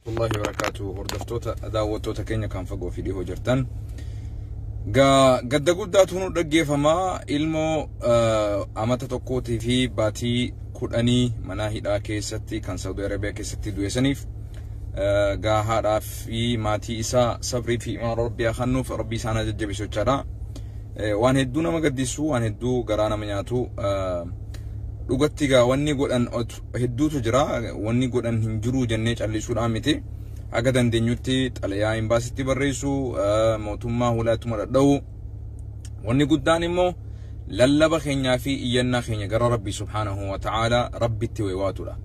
Warahmatullahi wabarakatuh. Hordoftoota daawwattoota keenya kan fagoo fi dhihoo jirtan. Gadda guddaatu nu dhaggeeffamaa ilmoo amata tokkootii fi baatii 10 mana hidhaa keessatti kan Saudi Arabiyaa keessatti du'e saniif gaa haadhaa fi maatii isaa sabrii fi imaana rabbii haa kennuuf rabbii isaan haa jajjabeessu jechaadha. Waan hedduu nama gaddisu, waan hedduu garaa nama nyaatu. Dhugatti gaa wanni godhan hedduutu jira, wanni godhan hin jiru jennee callisuudhaan miti. Haga dandeenyutti xalayaa imbaasitti barreessu, mootummaa hulaatuma dhadha'u. Wanni guddaan immoo lallaba keenyaa fi iyyannaa keenya gara Rabbii subhaanahu wa ta'ala Rabbitti waywaatudha.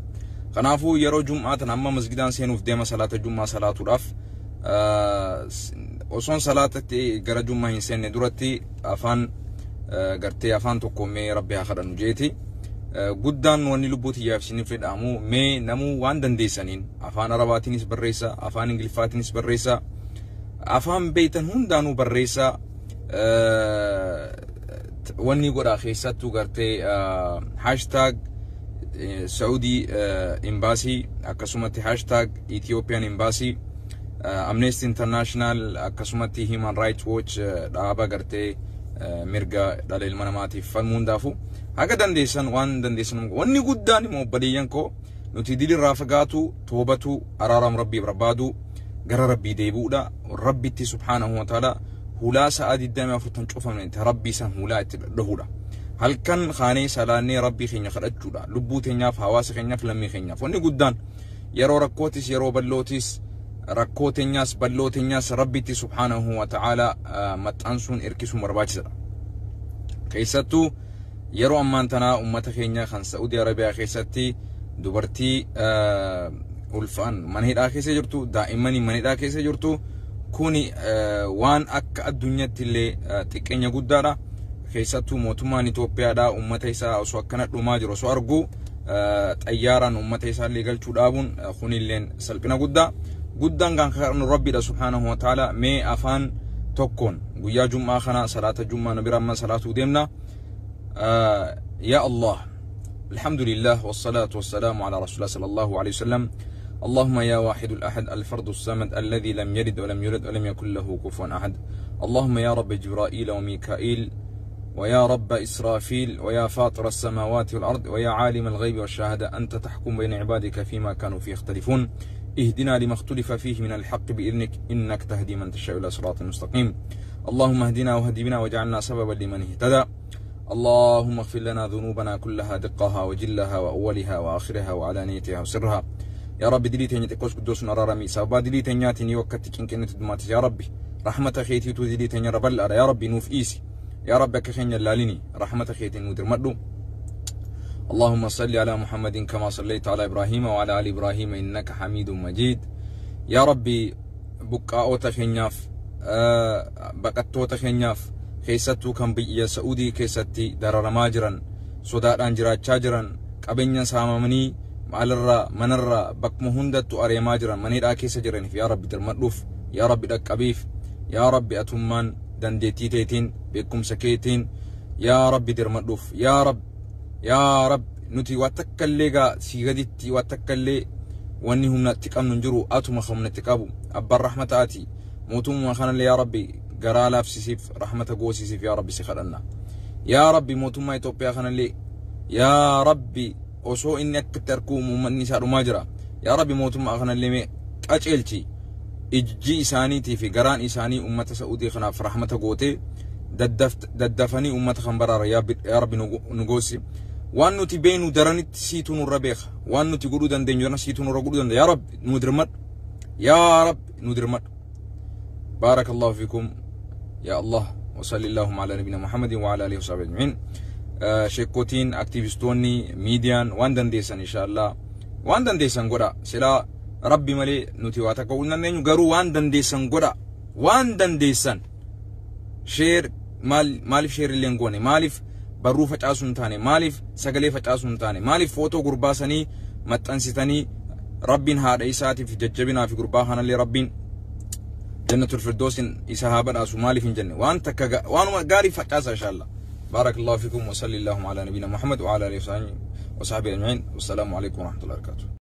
Kanaafuu yeroo jum'aa tan amma masgidaan seenuuf deema salaata jum'aa salaatuudhaaf osoon salaatatti gara jum'aa hin seenne duratti afaan gartee afaan tokko mee Rabbi haa kadhannu jeeti. Guddaan wanni lubbuu tiyyaaf isiniif fedhaamu mee namuu waan dandeessaniin afaan Arabaatiinis barreessa, afaan Ingiliffaatiinis barreessa, afaan beeytan hundaanuu barreessa. Wanni godhaa keessattuu gartee hashtag Saudi Embassy, akkasumatti hashtag Ethiopian Embassy, Amnesty International, akkasumatti Human Rights Watch dhaaba gartee mirga dhala ilma namaatiif falmuu hundaafu haga dandeessan waan dandeessan. Wanni guddaan immoo obboleeyyan koo nuti dilirraa fagaatu, toobatu, araaram rabbii barbaadu, gara rabbii deebi'uudha. Rabbitti subhaanahu wa ta'ala hulaa sa'a 24 tan cufamne ta rabbii san hulaa itti dhadhahuudha. Halkan kaanee salaannee rabbii keenya kadhachuudha. Lubbuu teenyaaf, hawaasa keenyaaf, lammii keenyaaf. Wanni guddaan yeroo rakkootis yeroo bal'ootis rakkoo teenyaas bal'oo teenyaas rabbitti subhaanahu wa ta'ala maxxansuun hirkisuun barbaachisaadha. Keessattuu yeroo ammaan tanaa uummata keenya kan Saudi Arabiyaa keessatti dubartii ulfaan mana hidhaa keessa jirtu, daa'immanii mana hidhaa keessa jirtu, kuni waan akka addunyaatti illee xiqqeenya guddaadha. Keessattuu mootummaan Itoophiyaadha uummata isaa osoo akkana dhumaa jiru osoo argu xayyaaraan uummata isaa illee galchuu dhaabuun kunilleen salphina guddaa. Guddaan kan kadhannu Rabbiidha subhaanahu wa ta'ala. Mee afaan tokkoon guyyaa jum'aa kana salaata jum'aa nu bira amma salaatuu deemna. Ya Allah, alhamdulillah wasalaatu wasalaamu ala rasulillah sallallahu alayhi wasallam. اللهم يا واحد الأحد الفرد الصمد الذي لم يلد ولم يولد ولم يكن له كفوا أحد. اللهم يا رب جبرائيل وميكائيل ويا رب إسرافيل ويا فاطر السماوات والأرض ويا عالم الغيب والشهادة، أنت تحكم بين عبادك فيما كانوا فيه يختلفون، اهدنا لما اختلف فيه من الحق بإذنك، إنك تهدي من تشاء إلى صراط مستقيم. اللهم اهدنا واهد بنا واجعلنا سببا لمن اهتدى. اللهم اغفر لنا ذنوبنا كلها دقها وجلها وأولها وآخرها وعلانيتها وسرها. يا رب dilii teenya xiqqoos guddoos nu araarami. Sababaa dilii teenyaatiin yoo akkatti cinqinnitti dhumaatis yaa Rabbi rahmata keetiitu dilii teenya irra bal'aadha. Yaa Rabbi nuuf dhiisi. Yaa Rabbi akka keenya laalini rahmata keetiin nu dirmadhu. اللهم صل على محمد كما صليت على إبراهيم وعلى آل إبراهيم إنك حميد مجيد. يا ربي buqqaa'oota keenyaaf, baqattoota keenyaaf, keessattuu kan biyya Saudii keessatti dararamaa jiran, sodaadhaan jiraachaa jiran, qabeenya saamamanii maalarraa manarraa bakkuma hundattuu areemaa jiran, mana hidhaa keessa jiraniif yaa Rabbi dirmadhuuf, yaa Rabbi dhaqqabiif, yaa Rabbi atummaan dandeettii teetiin beekumsa keetiin yaa Rabbi dirmadhuuf. Yaa Rabbi, yaa Rabbi nuti waa takka illee gaa sii gaditti waa takka illee wanni humnatti qabnu hin jiru, atuma humnatti qabu abbaan rahmataati. Mootummaa kanallee yaa Rabbi garaa laafsisiif, rahmata goosisiif yaa Rabbi si kadhanna. Yaa Rabbi mootummaa Itoophiyaa kanallee yaa Rabbi osoo inni akkatti arguu uummanni isaa dhumaa jira. Yaa Rabbi mootummaa kanallee mee qaceelchi, ijji isaaniitii fi garaan isaanii uummata Saudii kanaaf rahmata gootee daddafanii uummata kan baraara yaa Rabbi nu goosi. Waan nuti beenu daranitti siitu nurra beeka, waan nuti godhuu dandeenyu daran siitu nurra godhuu danda'a. Yaa Rabbi nu dirmadhu, yaa Rabbi nu dirmadhu. بارك الله فيكم يا الله، وصلى اللهم على نبينا محمد وعلى آله وصحبه أجمعين. sheekotiin, aktivistoonni, miidiyaan waan dandeessan inshallah waan dandeessan godha. Silaa rabbi malee nuti waa takka godhuu dandeenyu, garuu waan dandeessan godha. Waan dandeessan share maaliif share illee hin goone? Maaliif barruu facaasuu hin taane? Maaliif sagalee facaasuu hin taane? Maaliif footoo gurbaasanii maxxansitanii? Rabbiin haadha isaatiif jajjabinaa fi gurbaa kanallee rabbiin jannatul firdoosin isa haa badhaasu maaliif hin jenne? Waan takka waanuma gaarii facaasa inshallah. بارك الله فيكم وصلى اللهم على نبينا محمد وعلى اله وصحبه اجمعين، والسلام عليكم ورحمه الله وبركاته.